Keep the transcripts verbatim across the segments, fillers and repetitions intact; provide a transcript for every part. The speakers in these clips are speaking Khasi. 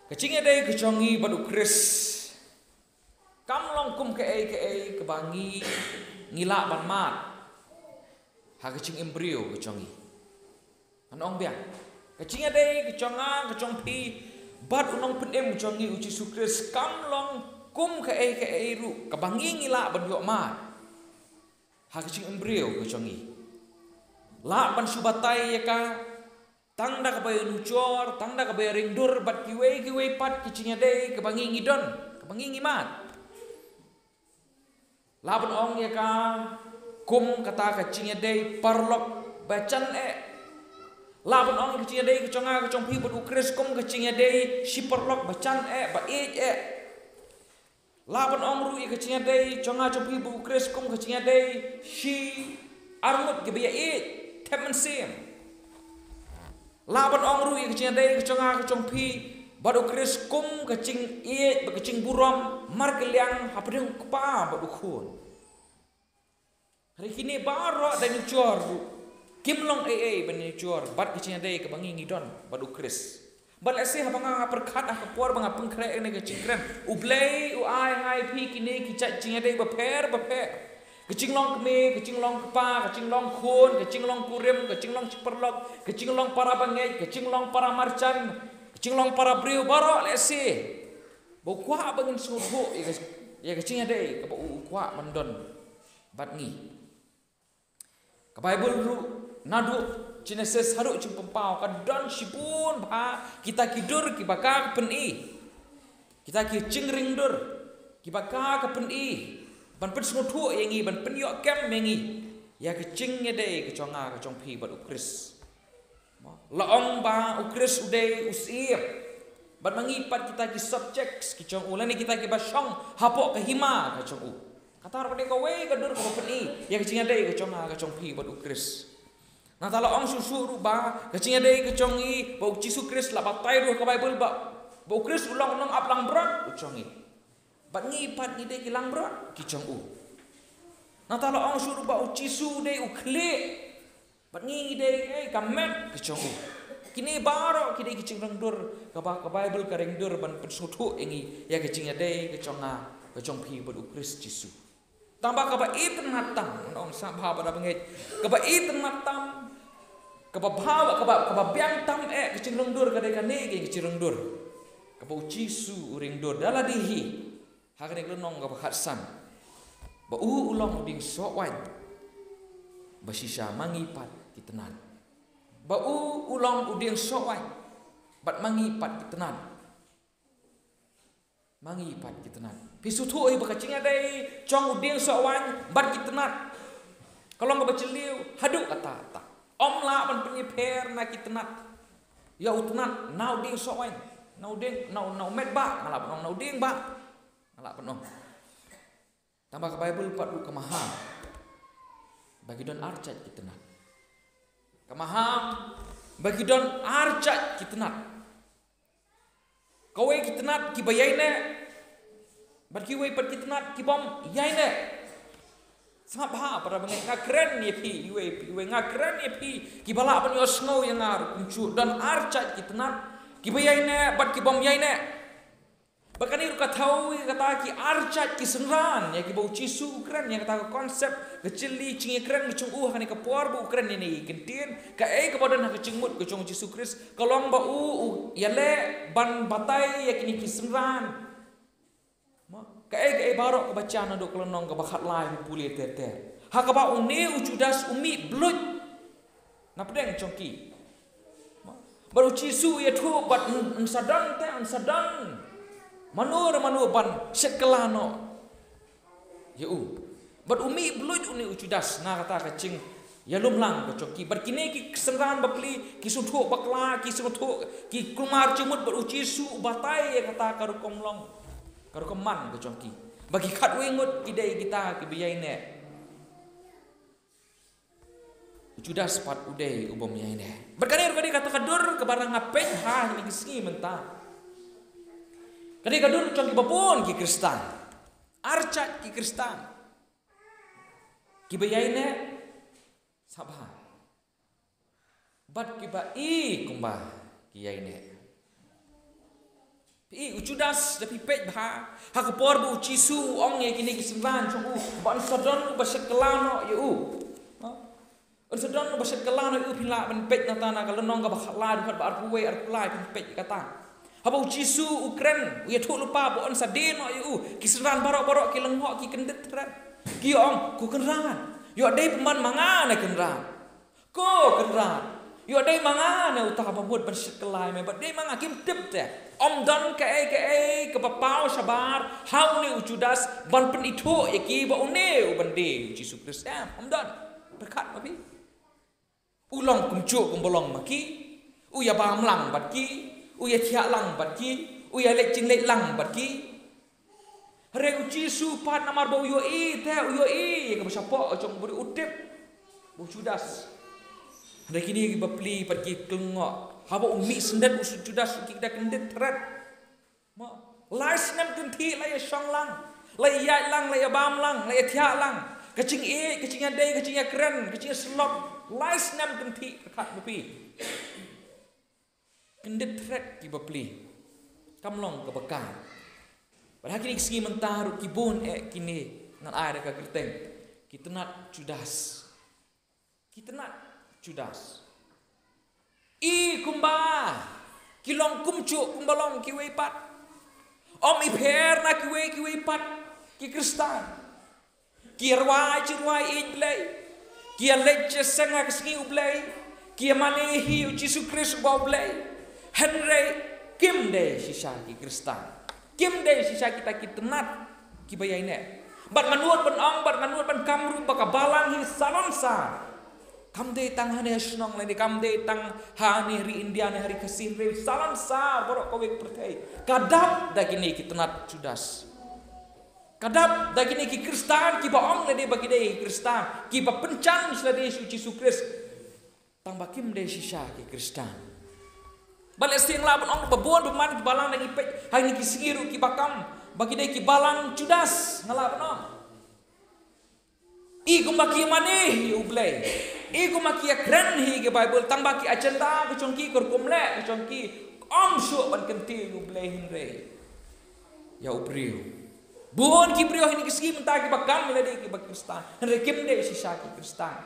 Ka jingïadei ka jong ngi bad u Khrist kam long kum kaei kaei kaba ngi, ngi lah ban mad ha ka jingim briew ka jong ngi. Ngan ong biang, ka jingïadei ka jong nga, ka jong phi bad u Nongpynim jong ngi u Jisu Khrist kam long kum kaei kaei ruh kaba ngi, ngi lah ban ïoh mad ha ka jingim briew ka jong ngi. Lah ban shu batai ïa ka tang da kaba ïanujor, tang da kaba ïaringdur bad kiwei kiwei pat ki jingïadei kaba ngi, ngi don, kaba ngi, ngi mad. Lah ban ong ïa ka kum kata ka jingïadei paralok ba jan eh. Lah ban ong ïa ka jingïadei ka jong nga, ka jong phi bad u Khrist kum ka jingïadei shi paralok ba jan eh, ba ïeit eh. Lah ban ong ruh ïa ka jingïadei jong nga jong phi bad u Khrist kum ka jingïadei shi arngut kiba ïa ïeit thep mynsiem. Lah ban ong ruh ïa ka jingïadei ka jong nga ka jong phi bad u Khrist kum ka jingïeit bad ka jingburom markylliang hapdeng u Kpa bad u Khun. Hynrei kine baroh da ïanujor ruh kim long ei ei ban ïanujor bad ka jingïadei kaba ngi, ngi don bad u Khrist. Bad lehse haba nga, nga pyrkhat ha ka por ba nga pynkhreh ïa kane ka jingkren, U Blei u ai ha phi kine ki jait jingïadei bapher bapher. Ka jinglong kmie, ka jinglong kpa, ka jinglong khun, ka jinglong kurim, ka jinglong shi paralok, ka jinglong para bangeit, ka jinglong para marjan, ka jinglong para briew baroh lehse ba u kwah ba ngin sngewthuh ïa ka, ïa ka jingïadei kaba u, u kwah ban don bad ngi. Ka Baibl ruh naduh Genesis haduh Jingpynpaw ka don shibun bha kita ki dur kiba ka, ka pyni. Kita ki jingringdur kiba ka, ka pyni ban pynsngewthuh ïa ngi, ban pynïoh kem ïa ngi ïa ka jingïadei ka jong nga, ka jong phi bad u Khrist. La ong ba u Khrist u dei u syiem. Bad ma ngi pat kita ki subjects ki jong u, lane kita kiba shong hapoh ka hima ka jong u. Kata ruh ka dei kawei ka dur kaba pyni ïa ka jingïadei ka jong nga, ka jong phi bad u Khrist. Nangta la ong shuh shuh ruh ba ka jingïadei ka jong ngi bad u Jisu Khrist la batai ruh ha ka Baibl ba, ba u Khrist u long u nongap langbrot u jong ngi. Bad ngi pat ngi dei ki langbrot ki jong u. Nangta la ong shuh ruh ba u Jisu u dei u khlieh. Bad ngi dei, eh, ka met ka jong u. Kine baroh ki dei ki jingringdur kaba ka Baibl ka ringdur ban pynsngewthuh ïa ngi ïa ka jingïadei ka jong nga, ka jong phi bad u Khrist Jisu. Tangba kaba itynnat tam, ngan ong sngap bha para bangeit, kaba itynnat tam, kaba bha, kaba, kaba biang tam eh ka jingringdur ka dei kane ka jingringdur kaba u Jisu u ringdur da lade hi. Ha kane ka lynnong kaba khatsan, ba u u long u dieng soh waiñ ba shisha ma ngi pat ki tynnat. Ba u u long u dieng soh waiñ bad ma ngi pat ki tynnat. Ma ngi pat ki tynnat. Phi sngewthuh hi ba ka jingïadei jong u dieng soh waiñ bad ki tynnat ka long kaba jylliew haduh katta katta. Ym lah ban pynïapher na ki tynnat. Ïa u tynnat na u dieng soh waiñ, na u dieng, na u, na u met bah, nga lah ban ong na u dieng bah. Nga lah ban ong. Tangba ka Baibl pat ruh ka maham ba ki don ar jait ki tynnat. Ka maham ba ki don ar jait ki tynnat. Kawei ki tynnat kiba ïaineh bad kiwei pat ki tynnat kibym ïaineh. Sngap bha para bangeit, nga kren ïa phi iwei pa iwei, nga kren ïa phi kiba lah ban ïohsngew ïa nga ruh kumjuh. Don ar jait ki tynnat, kiba ïaineh bad kibym ïaineh. Bad kane ruh ka thew ïa kata ki ar jait ki synran ïa kiba u Jisu u kren, ïa kata ka concept, ka jylli jingïakren ka jong u ha kane ka por ba u kren ïa kane ka ktien. Kaei kaba don ha ka jingmut ka jong u Jisu Khrist ka long ba u, u ïaleh ban batai ïa kine ki synran. Mo, kaei kaei baroh kaba jia naduh ka lynnong kaba khatlai ban pule ter ter, ha kaba une u Judas u mih bluit na pdeng jong ki. Bad u Jisu u ïathuh bad un, un sa don te, un sa don mano re mano ban shet kylla noh ïa u. Bad u mih bluit une u Judas na kata ka jingïalumlang ka jong ki. Bad kine ki synran bapli ki sngewthuh bakla, ki sngewthuh, ki kulmar jingmut, bad u Jisu u batai ïa kata ka rukom long, ka rukom man ka jong ki, ba ki khatwei ngut ki dei kita kiba ïaineh. U Judas pat u dei u bym ïaineh. Bad kane ruh ka dei kata ka dur kaba nga peit ha kine ki sngi mynta. Ka dei ka dur jong kiba bun ki Khristan. Ar jait ki Khristan kiba ïaineh sngap bha bad kiba i kumba ki ïaineh. Phi, u Judas, da phi peit bha ha ka por ba u Jisu u ong ïa kine ki synran jong u ba yn sa don uba shet kylla noh ïa u. Ha? Yn sa don uba shet kylla noh ïa u, phin lah ban peit na ta na ka lynnong kaba khatlai, dkhot ba arphew wei, arphew lai, phin peit ïa kata. Haba u Jisu u kren, u ïathuhlypa ba yn sa die noh ïa u, ki synran baroh baroh ki lyngngoh, ki kyndit thret. Ki ong, ko Kynrad, ïoh dei pynban ma nga ne Kynrad? Ko Kynrad, ïoh dei ma nga ne uta ba mut ban shet kylla ïa me? Bad dei ma nga, kim tip te. Ym don kaei kaei kaba paw shabar ha une u Judas ban pynithuh ïa ki ba une u ban die u Jisu Khrist. Em, ym don. Pyrkhat ma phi. U long kumjuh kumba long ma ki. U ïa bam lang bad ki. U ïa thiah lang bad ki. U ïa leit jingleit lang bad ki. Hynrei u Jisu pat, namar ba u ïohi te, u ïohi ïa kaba shapoh jong u briew, u tip ba u Judas. Hynrei kine kiba pli pat ki lyngngoh. Haba u mih syndet u Judas, ki da kyndit thret. Mo, lai snem kynthih la ïa shong lang, la ïa ïaid lang, la ïa bam lang, la ïa thiah lang. Ka jingïeit, ka jingïadei, ka jingïakren, ka jingïasyllok, lai snem kynthih, pyrkhat ma phi. Kyndit thret kiba pli. Kam long kaba kar. Bad ha kine ki sngi mynta ruh ki bun eh kine, ngan ai da ka kyrteng, ki tnat Judas. Ki tnat Judas. I kumba ki long kumjuh kumba long kiwei pat. Ym i pher na kiwei kiwei pat ki Khristan. Ki ïa rwai jingrwai ïeit Blei. Ki ïa leit jingïaseng ha ka sngi U Blei. Ki ïa mane hi ïa u Jisu Khrist uba U Blei. Hynrei kim dei shisha ki Khristan. Kim dei shisha kita ki tnat kiba ïaineh. Bad ngan nud ban ong, bad ngan nud ban kam ruh ba ka balang hi salonsar. Kam dei tang hangne ha shnong lane kam dei tang hangne ha ri India ne ha ri Khasi, hynrei salonsar baroh kawei ka pyrthei. Ka dap da kine ki tnat Judas. Ka dap da kine ki Khristan kiba ong lade ba ki dei Khristan, kiba pynjan sha lade sha u Jisu Khrist, tang ba kim dei shisha ki Khristan. Bad lehse nga lah ban ong ba bun bymman ki balang da ngi peit ha kine ki sngi ruh kiba kam ba ki dei ki balang Judas, nga lah ban ong. I kumba ki mane hi ïa U Blei, i kumba ki ïakren hi ïa ka Baibl, tang ba ki agenda ka jong ki, ka rukom leh ka jong ki, ym shuh ban kyntiew ïa U Blei hynrei ïa u briew. Bun ki briew ha kine ki sngi mynta kiba kam ïa lade kiba Khristan, hynrei kim dei shisha ki Khristan.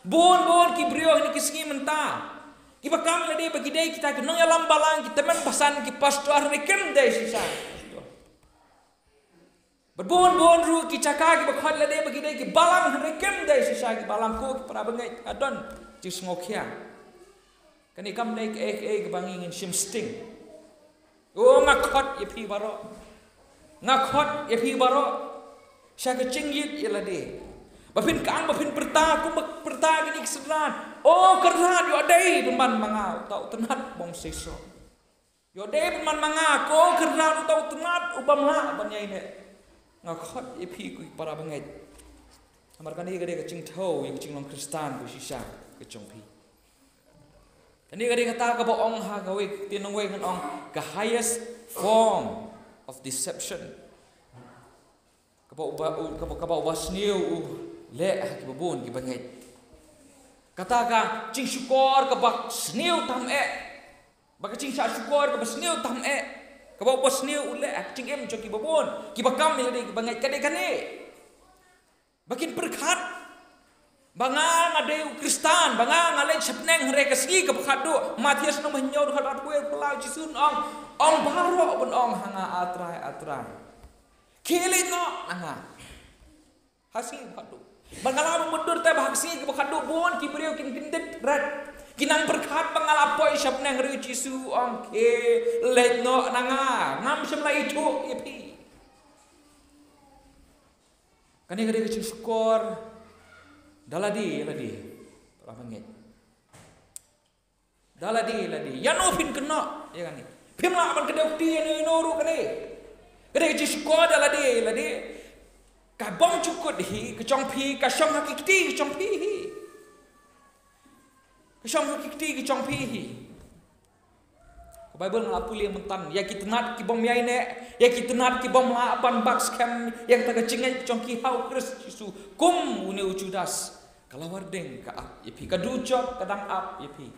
Bun bun ki briew ha kine ki sngi mynta kiba kam ïa lade ba ki dei kita ki nongïalam balang, ki tymmen basan, ki pastor, hynrei kim dei shisha ki pastor. Bad bun bun ruh ki jaka kiba khot lade ba ki dei ki balang, hynrei kim dei shisha ki balang, ko ki para bangeit. Ka don jingsngewkhia. Kane kam dei kaei kaei kaba ngi ngin shim sting. O, nga khot ïa phi baroh. Nga khot ïa phi baroh sha ka jingïeit ïa lade, ba phin kang, ba phin pyrta kumba pyrta kine ki synran. O Kynrad, ïoh dei pynban ma nga uta u tnat bym seisoh. Ïoh dei pynban ma nga, ko Kynrad, uta u tnat u bym lah ban ïaineh. Nga khot ïa phi, ko ki para bangeit. Namar kane ka dei ka jingthew ïa ka jinglong Khristan ba shisha ka jong phi. Kane ka dei kata kaba ong ha kawei ka ktien nongwei, kan ong ka highest form of deception. Kaba uba, u, kaba, kaba uba sniew u leh ha kiba bun kiba ngeit. Kata ka jingshukor kaba sniew tam eh. Ba ka jingshah shukor kaba sniew tam eh, kaba uba sniew u leh ha ka jingim jong kiba bun kiba kam ïa lade kiba ngeit, ka dei kane. Ba kin pyrkhat ba nga, nga dei u Khristan, ba nga, nga leit sha bneng, hynrei ka sngi kaba khatduh, Mathaios lynnong ba hynñiew dkhot arphew, arphew lai, u Jisu un ong, ong baroh ban ong ha nga, A Trai, A Trai, khie leit noh na nga. Ha sngi kaba khatduh. Bad nga lah ban mutdur te ba ha sngi kaba khatduh bun ki briew kin kyndit thret, kin nang pyrkhat ba nga la poi sha bneng, hynrei u Jisu u ong, khie leit noh na nga, ngam shym la ithuh ïa phi. Kane ka dei ka jingshukor da lade ïa lade, para bangeit. Da lade ïa lade. Ïano phin kynnoh ïa kane? Phim lah ban kdew kti ïano ïano ruh kane. Ka dei ka jingshukor da lade ïa lade. Ka bym jukut hi ka jong phi, ka shong ha ki kti ka jong phi hi. Ka shong ha ki kti ka jong phi hi. Ka Baibl nga la pule mynta, ïa ki tnat ki bym ïaineh, ïa ki tnat ki bym lah ban bak skhem ïa kata ka jingngeit ka jong ki ha u Khrist Jisu, kum une u Judas, ka la wardeng ka ap ïa phi, ka dujok ka dang ap ïa phi.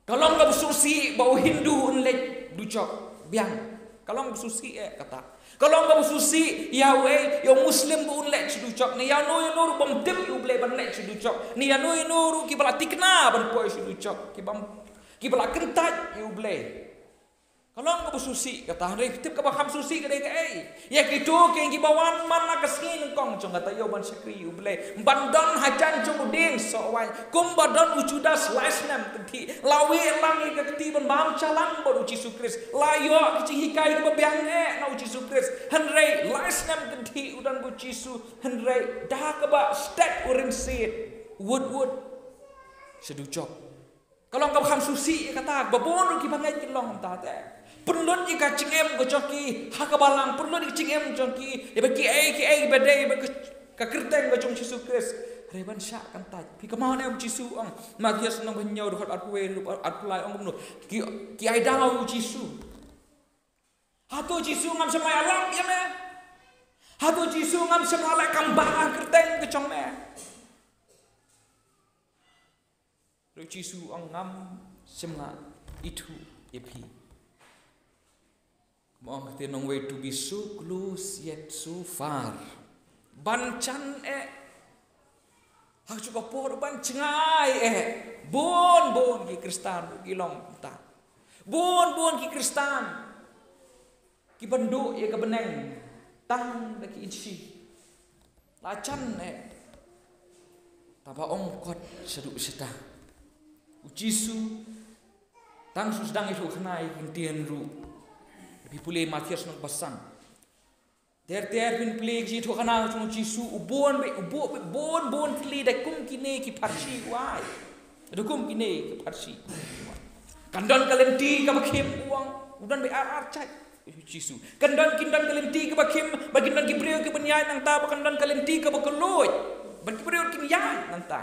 Ka long kaba sngewsih ba u Hindu un leit dujok biang. Ka long kaba sngewsih eh kata. Ka long kaba sngewsih ïa uei, ïa u Muslim ba un leit sha dujok, ne ïano ïano ruh bym tip ïa U Blei ban leit sha dujok, ne ïano ïano ruh kiba la thikna ban poi sha dujok, kiba, kiba la kyntait ïa U Blei. Ka long kaba sngewsih kata, hynrei tip kaba kham sngewsih ka dei kaei? Ïa kito ki, kiba wan man la ka sngi nyngkong jong kata ïa u ban shakri ïa U Blei, ban don hajan jong u dieng soh waiñ, kumba don u Judas lai snem kynthih, la wieh lang ïa ka kti ban bam shallang bad u Jisu Khrist, la ïoh ki jinghikai kiba biang eh na u Jisu Khrist, hynrei lai snem kynthih u don bad u Jisu, hynrei da kaba stet u rynsied, wut wut sha dujok. Ka long kaba kham sngewsih ïa kata, ba bun ruh kiba ngeit ki long kumta te. Pynlut ïa ka jingim ka jong ki ha ka balang, pynlut ïa ka jingim jong ki, ïa ba kiei kiei ba dei ba ka, ka kyrteng ka jong Jisu Khrist. Hynrei ban shah kyntait. Phi kynmaw ne u Jisu u ong, Mathaios lynnong ba hynñiew dkhot arphew wei, arphew lai, ong kumno? Ki, ki ai daw ïa u Jisu. Hato Jisu ngam shym la ïalap ïa me? Hato Jisu ngam shym la leh kam bha ha ka kyrteng ka jong me? Hynrei u Jisu u ong, ngam shym la ithuh ïa phi. Kumba ong ka ktien nongwei, to be so close yet so far. Ban jan eh ha kajuh ka por, ban jngai eh. Bun bun ki Khristan ruh ki long kumta. Bun bun ki Khristan kiban duh ïa ka bneng tang da ki inshi. La jan eh. Tangba ym kot shaduh shata. U Jisu tang shu sdang ïathuh khana ïa ki ktien ruh. Phi pule Mathaios lynnong ba san. Ter ter phin pule ki jingïathuh khana jong u Jisu, u bun beit, u bun beit, bun bun tylli da kum kine ki pharshi u ai. Da kum kine ki pharshi. Kan don ka lynti kaba khim, u ong. U don beit ar ar jait u Jisu. Kan don, kin don ka lynti kaba khim, ba kin don ki briew kiban ïaid nangta, ba kan don ka lynti kaba kylluid, ba ki briew kin ïaid nangta.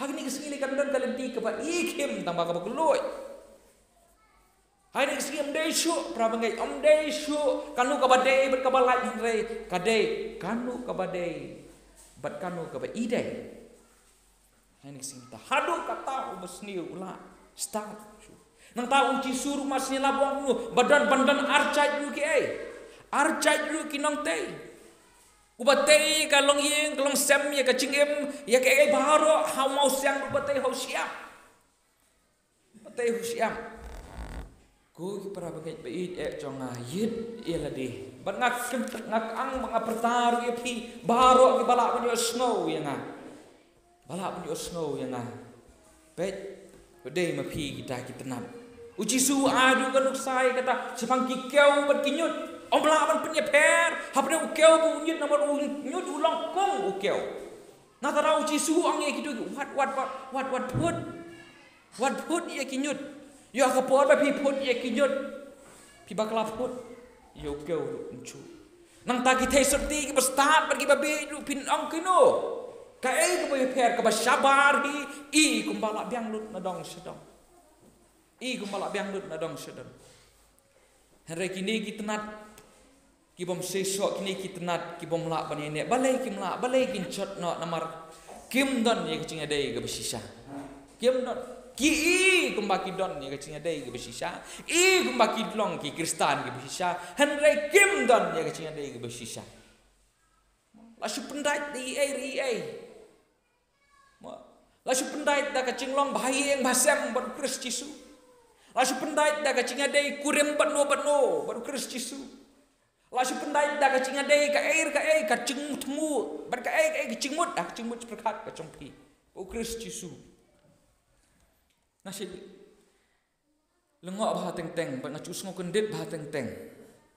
Ha kine ki sngi lei kan don ka lynti kaba i khim tangba kaba kylluid. Ha kine ki sngi ym dei shuh, para bangeit, ym dei shuh kano kaba dei bad kaba lait, hynrei ka dei kano kaba dei bad kano kaba i dei. Ha kine ki sngi ta, haduh katta uba sniew u la stad shuh. Nangta u Jisu ruh mar shu ïalap, u ong kumno? Ba don, ban don ar jait ruh kiei? Ar jait ruh ki nongtei. Uba tei ka longïing, ka longsem, ïa ka jingim, ïa kaei baroh ha u mawsiang, uba tei ha u shyiap. Uba tei ha u shyiap. Ko ki para bangeit ba ïeit eh jong nga, ïit ïa lade. Bad nga kynthei, nga kyang ba nga pyrta ruh ïa phi baroh kiba lah ban ïohsngew ïa nga. Ba lah ban ïohsngew ïa nga. Peit, to dei ma phi kita ki tnat. U Jisu u ai ruh ka nuksa ïa kata shaphang ki kew bad ki ñiut. Ym lah ban pynïapher hapdeng u kew bad u ñiut, namar u ñiut u long kum u kew. Nangta u Jisu u ong ïa kito ki, wat, wat, wat, wat, wat phut. Wat phut ïa ki ñiut. Ïa ka por ba phi phut ïa ki ñiut, phi bakla phut ïa u kew ruh kumjuh. Nangta ki theisotti kiba stad bad kiba bieit ruh phin ong kino? Kaei kaba ïapher, kaba shabar hi? I kumba la biang lut na dong sha dong. I kumba la biang lut na dong sha dong. Hynrei kine ki tnat ki bym seisoh, kine ki tnat ki bym lah ban ïaineh. Balei kim lah? Balei kin jot noh? Namar kim don ïa ka jingïadei kaba shisha. Kim don. Ki i kumba ki don ïa ka jingïadei kaba shisha. I kumba ki long ki Khristan kiba shisha. Hynrei kim don ïa ka jingïadei kaba shisha. La shu pyndait da iei, da iei. Mo. La shu pyndait da ka jinglong bahaïing bahasem bad u Khrist Jisu. La shu pyndait da ka jingïadei kurim bad no bad no bad u Khrist Jisu. La shu pyndait da ka jingïadei kaei kaei, ka jingthmu bad kaei kaei, ka jingmut, da ka jingmut pyrkhat ka jong phi bad u Khrist Jisu. Nga shu lyngngoh bha teng teng, bad nga shu sngew kyndit bha teng teng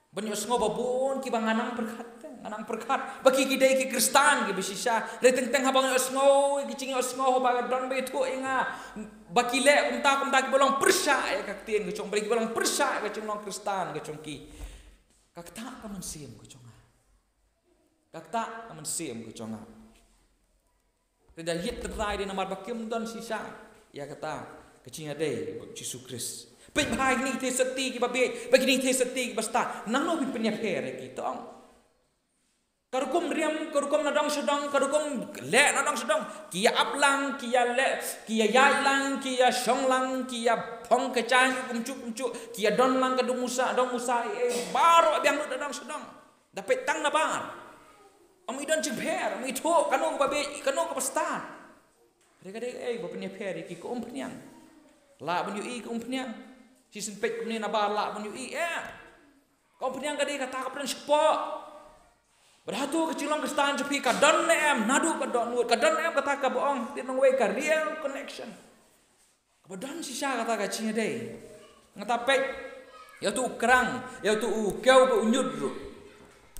ban ïohsngew ba bun kiba nga nang pyrkhat te, nga nang pyrkhat ba ki, ki dei ki Khristan kiba shisha. Hynrei teng teng haba nga ïohsngew ïa ki jingïohsngew haba ka don ba ïathuh ïa nga ba ki leh kumta kumta, kiba long pyrshah ïa ka ktien ka jong, ba kiba long pyrshah ïa ka jinglong Khristan ka jong ki, ka ktah ka mynsiem ka jong nga. Ka ktah ka mynsiem ka jong nga. Te da ïit trai dei namar ba kim don shisha ïa kata ka jingïadei bad u Jisu Khrist. Peit bha kine ki theisotti kiba bieit, ba kine ki theisotti kiba stad. Nangno phin pynïapher ïa ki, to ong? Ka rukom riam, ka rukom na dong sha dong, ka rukom leh na dong sha dong. Ki ïa ap lang, ki ïa leh, ki ïa ïaid lang, ki ïa shong lang, ki ïa phong ka jaiñ kumjuh kumjuh, ki ïa don lang ka dong musa, dong musa, eh, baroh biang lut na dong sha dong. Da peit tang na bar. Ym i don jingpher, ym i thuh kano kaba bieit, kano kaba stad. Re ka dei, eh, ba pynïapher ïa ki, ka umphniang. Lah ban ïohi ka umphniang. Shisien peit kumne na bar lah ban ïohi, eh. Ka umphniang ka dei kata kaba don shapoh. Bad hato ka jinglong Khristan jong phi ka don ne em, naduh ka dohnud, ka don ne em kata kaba ong, te nongwei ka real connection. Kaba don shisha kata ka jingïadei. Nga ta peit, ïa uto u krang, ïa uto u kew ba u ñiut ruh.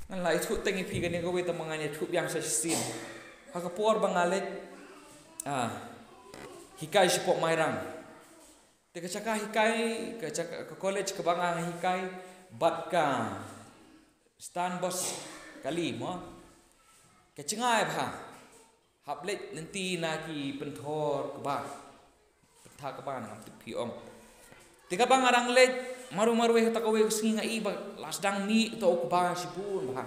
Ngan la ïathuh teng ïa phi kane kawei tang ba ngan ïathuh biang sa shisien. Ha ka por ba nga leit, ah, hikai shapoh Mairang. Te ka jaka hikai, ka jaka, ka college kaba nga hikai, bad ka stand bus kali mo. Ka jngai bha. Hap leit lynti na ki pynthor kba. Pynthor kba na ngam tip phi ong. Te kaba nga dang leit, marwei marwei ha kata kawei ka sngi nga i ba la sdang mih uto u kba shibun bha.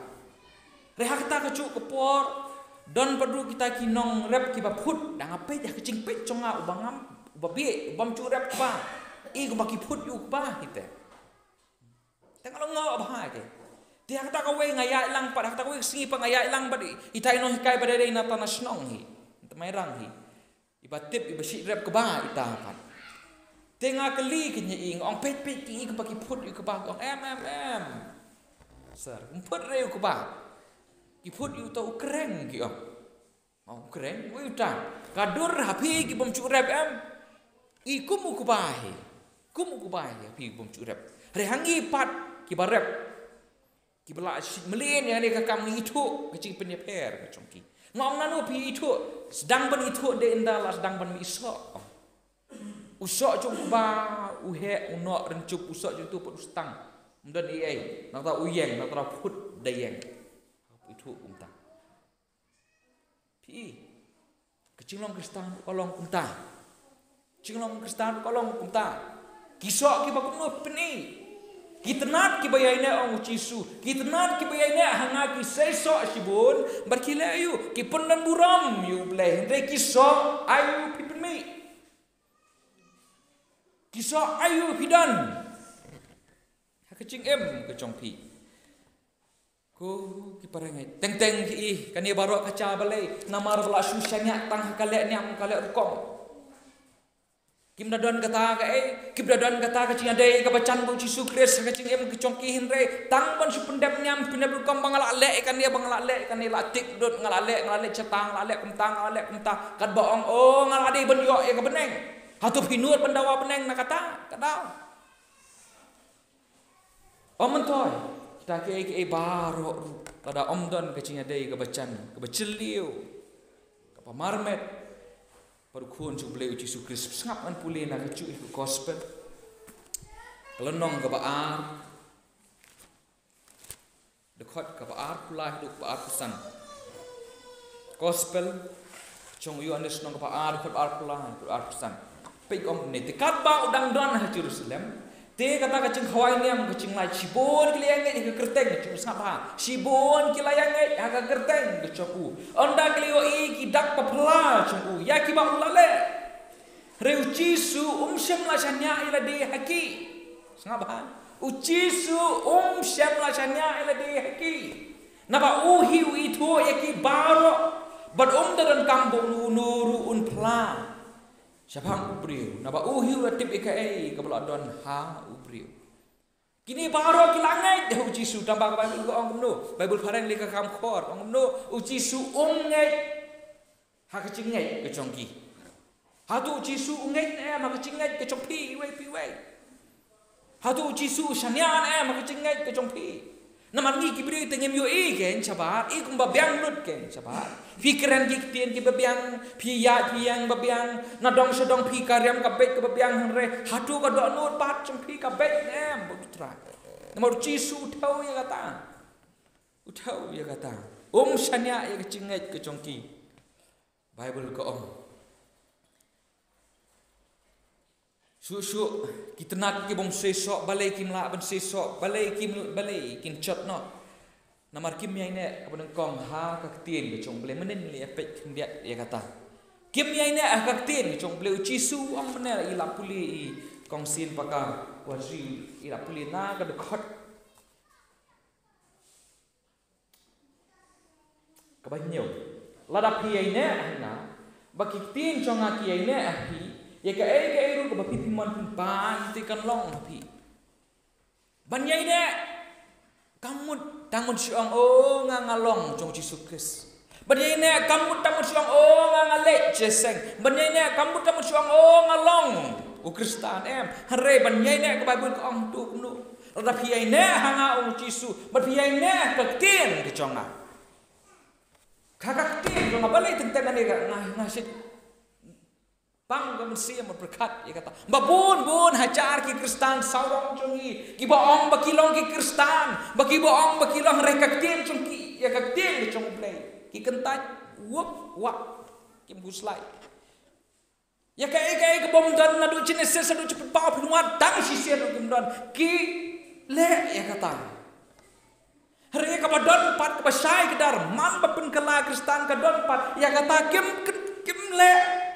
Re ha kata kajuh ka por, don pat ruh kita ki nongrep kiba phut, dang ap peit, ha ka jingpeit jong nga uba ngam, uba bieit, ubym ju rep kba. I kumba ki phut ïa u kba hi te. Te nga la lyngngoh bha ïa ki. Te ha kata kawei nga ïaid lang pat, ha kata kawei ka sngi pat nga ïaid lang bad i, ita i nonghikai ba dei na tana shnong hi. Na ta Mairang hi. Iba tip, iba shait rep kba ita pat. Te nga kylli kane i, nga ong peit peit ki i kumba ki phut ïa u kba, ki ong em em em. Sir, ym phut re ïa u kba. Ki phut ïa uta u kreng ki ong. Ong kreng, wei uta. Ka dur ha phi kibym ju rep em. I kum u kba hi. Kum u kba hi ha phi kibym ju rep. Re ha ngi pat kiba rep. Kiba la shit mlien ïa kane ka kam ngi ithuh ka jingpynïapher ka jong ki. Nga ong nano phi ithuh, sdang ban ithuh de ynda la sdang ban mih soh. U soh jong u kba, u heh, u noh rynjup, u soh jong uto pat u stang. Ym don ei ei, nangta u ïeng, nangta u phut da ïeng. Ithuh kumta. Phi, ka jinglong Khristan ka long kumta. Jinglong Khristan ka long kumta. Ki soh kiba kumno phin i. Ki tnat kiba ïaineh ong u Jisu. Ki tnat kiba ïaineh ha nga ki sei soh shibun. Bad ki leh aïu, ki pyndon burom ïa u Blei. Hynrei ki soh aïu phi pynmih. Ki soh aïu phi don. Ha ka jingim ka jong phi. Ko ki parangeit. Teng teng ki i, kane baroh ka jia balei, namar ba la shu shaniah tang ha ka leh niam ka leh rukom. Kim da don kata kaei, kim da don kata ka jingïadei kaba jan bad u Jisu Khrist ha ka jingim ka jong ki hynrei. Tang ban shu pyndep niam, pyndep rukom ba nga la leh ïa kane, ba nga la leh ïa kane, la tik dud, nga la leh, nga la leh jata, nga la leh kumta, nga la leh kumta. Katba ong, oh, nga la dei ban ïoh ïa ka bneng. Hato phi nud ban dawa bneng na kata, ka daw. Ym myntoi, kita kiei kiei baroh ruh, lada ym don ka jingïadei kaba jan, kaba jylliew, kaba marmet bad u Khun jong u Blei u Jisu Khrist. Sngap ngan pule na kajuh ka gospel. Ka lynnong kaba ar. Dkhot kaba arphew lai haduh kaba arphew san. Gospel jong u Ïoannis lynnong kaba ar, dkhot arphew lai haduh arphew san. Peit ong kumne, te katba u dang don ha Jerusalem, te kata ka jingkhawai niam ka jinglait, shibun ki la ïa ngeit ha ka kyrteng ka jong u. Sngap bha, shibun ki la ïa ngeit ha ka kyrteng ka jong u. Ynda ki la ïohi ki dak ba phylla jong u, ïa kiba u la leh. Hynrei u Jisu um shym la shaniah ïa lade ha ki. Sngap bha. U Jisu um shym la shaniah ïa lade ha ki. Naba u hi u ithuh ïa ki baroh. Bad um da donkam ba uno uno ruh un phla shaphang u briew. Naba u hi u la tip ïa kaei kaba la don ha u briew. Kine baroh ki la ngeit ha u Jisu, tang ba ka Baibl ka ong kumno. Baibl phareng lei ka kham khor, ong kumno. U Jisu um ngeit ha ka jingngeit ka jong ki. Hato u Jisu u ngeit ne em ha ka jingngeit ka jong phi iwei pa iwei? Hato u Jisu u shaniah ne em ha ka jingngeit ka jong phi? Namar ngi ki briew te ngim ïohi kein shabar, i kumba biang lut kein shabar. Phi kren ki ktien kiba biang, phi ïaid phi ïeng ba biang, na dong sha dong phi ka riam ka beit kaba biang, hynrei hato ka dohnud pat jong phi ka beit ne em bad u Trai? Namar u Jisu u thew ïa kata. U thew ïa kata. Um shaniah ïa ka jingngeit ka jong ki. Baibl ka ong, shuh shuh ki tnat kibym seisoh, balei kim lah ban seisoh, balei kim, balei kin jot noh. Namar kim ïaineh kaba nyngkong ha ka ktien ka jong U Blei, mynnin leh ïa peit khyndiat ïa kata. Kim ïaineh ha ka ktien ka jong U Blei, u Jisu u ong mynne i la pule i kong sien baka wa ji i la pule na ka dkhot kaba hynñiew. Lada phi ïaineh ha nga, ba ki ktien jong nga ki ïaineh ha phi, ïa kaei kaei ruh kaba phi phi mon phin pan te kan long ha phi. Ban ïaineh, kam mut tang mut shu ong, o nga nga long jong u Jisu Khrist. Ban ïaineh, kam mut tang mut shu ong, o nga nga leit jingïaseng. Ban ïaineh, kam mut tang mut shu ong, o nga long u Khristan, em. Hynrei ban ïaineh ka Baibl ka ong tu kumno. Lada phi ïaineh ha nga, ong u Jisu, bad phi ïaineh ka ktien ka jong nga. Ka ka ktien jong nga, balei teng teng nga ne ka nga nga shit. Pang ka mynsiem pyrkhat ïa kata. Ba bun bun hajar ki Khristan sawdong jong ngi, kiba ong ba ki long ki Khristan, ba kiba ong ba ki long, hynrei ka ktien jong ki, ïa ka ktien jong U Blei ki kyntait wup wah, kim khuslai. Ïa kaei kaei kaba ym don naduh Genesis haduh Jingpynpaw phin wad tang shisien ruh kim don, ki leh ïa kata. Hynrei kaba don pat, kaba shai kdar, man ba pynkylla Khristan ka don pat, ïa kata kim, kim, kim leh.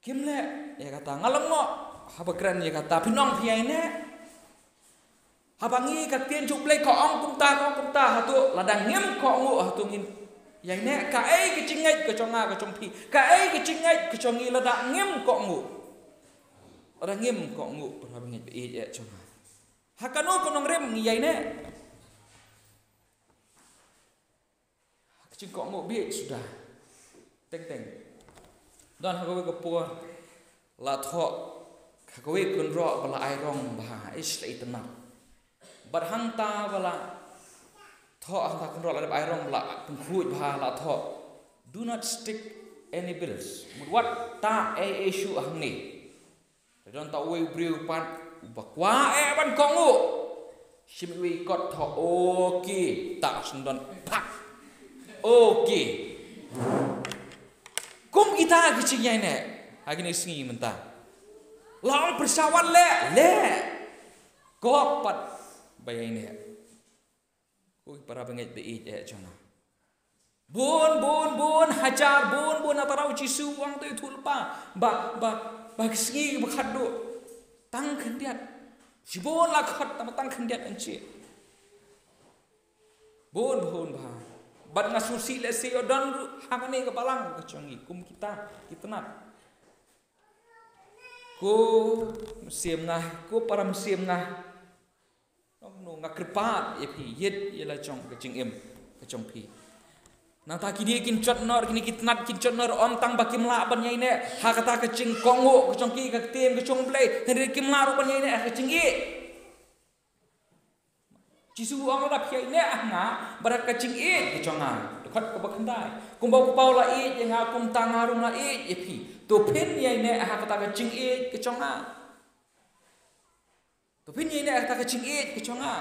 Kim leh ïa kata. Nga lyngngoh haba kren ïa kata, phin ong phi ïaineh. Haba ngi ka ktien jong U Blei ka ong kumta, ka ong kumta, hato lada ngim kohnguh, hato ngin ïaineh? Kaei ka jingngeit ka jong nga ka jong phi, kaei ka jingngeit ka jong ngi lada ngim kohnguh? Lada ngim kohnguh, para bangeit ba ïeit eh jong nga, ha kano ka nongrim ngi ïaineh? Ka jingkohnguh bieit suda. Teng teng, don ha kawei ka por la thoh ha kawei ka kynroh ba la ai rong bha, ish, la itynnad. Bad hangta ba la thoh, hangta ka kynroh la dep ai rong ba la pynkhuid bha, la thoh, "Do not stick any bills." Mut wat tah ei ei shuh hangne. Te don ta uwei u briew pat uba kwah eh ban kohnguh. Shim uwei kot, thoh, okay, tah sngewdon, phah, okay. Kum kita ki jingïaineh ha kine ki sngi mynta. La ong pyrshah wat leh, leh. Kop pat ba ïaineh. Ko ki para bangeit ba ïeit eh jong nga, bun bun bun hajar, bun bun, na tharai u Jisu u ong, to ïathuhlypa ba, ba, ba ki sngi ba khatduh tang khyndiat. Shibun la khot tang, tang khyndiat, yn shim. Bun bun bha. Bad nga sngewsih lehse ïoh don ruh ha kane ka balang ka jong ngi kum kita ki tnat. Ko mynsiem nga, ko para mynsiem nga, nongno, nga kyrpad ïa phi, ïeit ïa la jong ka jingim ka jong phi. Nangta kine kin jot noh, kine ki tnat kin jot noh, ym tang ba kim lah ban ïaineh ha kata ka jingkohnguh ka jong ki, ka ktien ka jong U Blei, hynrei kim lah ruh ban ïaineh ha ka jingïeit. Jisu u ong, lada phi ïaineh ha nga bad ha ka jingïeit ka jong nga. Dkhot kaba khyndai. Kumba u Kpa u la ïeit ïa nga, kumta nga ruh nga ïeit ïa phi. To phin ïaineh ha kata ka jingïeit ka jong nga. To phin ïaineh ha kata ka jingïeit ka jong nga.